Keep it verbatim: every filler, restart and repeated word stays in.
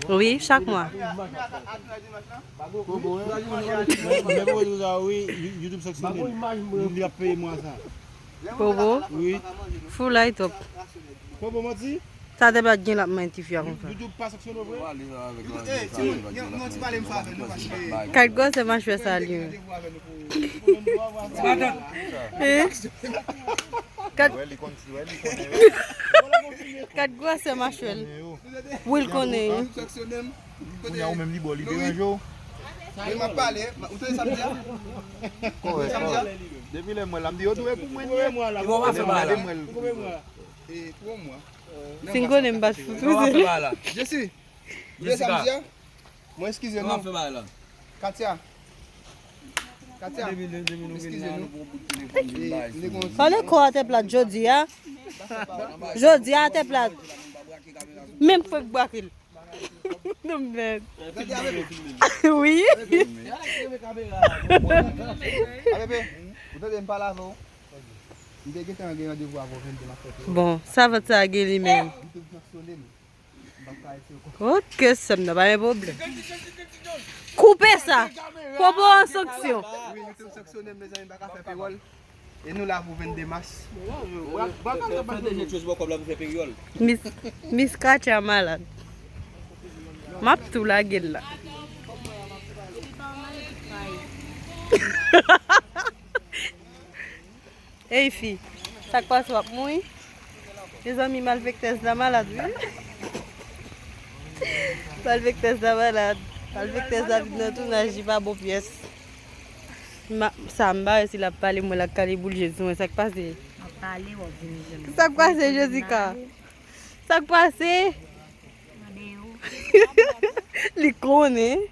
Wi, chak mwa. Bobo. Wi. Foulay twòp. Sa te pa t gen l ap manyen tifi a konsa. Kat gwosè machwè sa li ye. Hein? Kat, kat gwosè machwè l. Wi, l konnen. Kounye a ou menm li bò, li deranje w. Wi, m ap pale. Ou tande sa m di a? Kòrèk, kòrèk. Depi lè m wè l la, m di yo dwe pou mwen li ye. Lè m gade m wè l. E, pou mwen. Si m konnen m pa t fout. Jesi. Ou tande sa m di a? Mwen eskize nou. Katia. Katia. Eskize nou. Pale kò a tè plat jodi a. Jodi a tè plat. Menm fwek brake l. Non, men. Wi. Bon, savant sa gen li menm. Ok, sè m nan, pa gen pwoblèm. Koupe sa. Popo an sanksyon. Wi, YouTube sanksyone m, mezanmi, m pa ka fè pewòl. E nou la pou vennde mas. Fè, fè, fè de jèt yo bò kòb la pou fè pewòl. Miss, Miss Katia malad. M ap tou lage l la. Ey fi, sa k pase w ap mouri? Mezanmi, malfektèz la malad wi. Malfektèz la malad. Malfektèz la vin nan tounaj, li pa bon pyès. Ma, sa m pa wè si l ap pale, mwen l ap kale boul je sou mwen, sa k pase? M ap pale, w ap vini jwenn mwen. Sa k pase, Jessica? Sa k pase? Li konnen.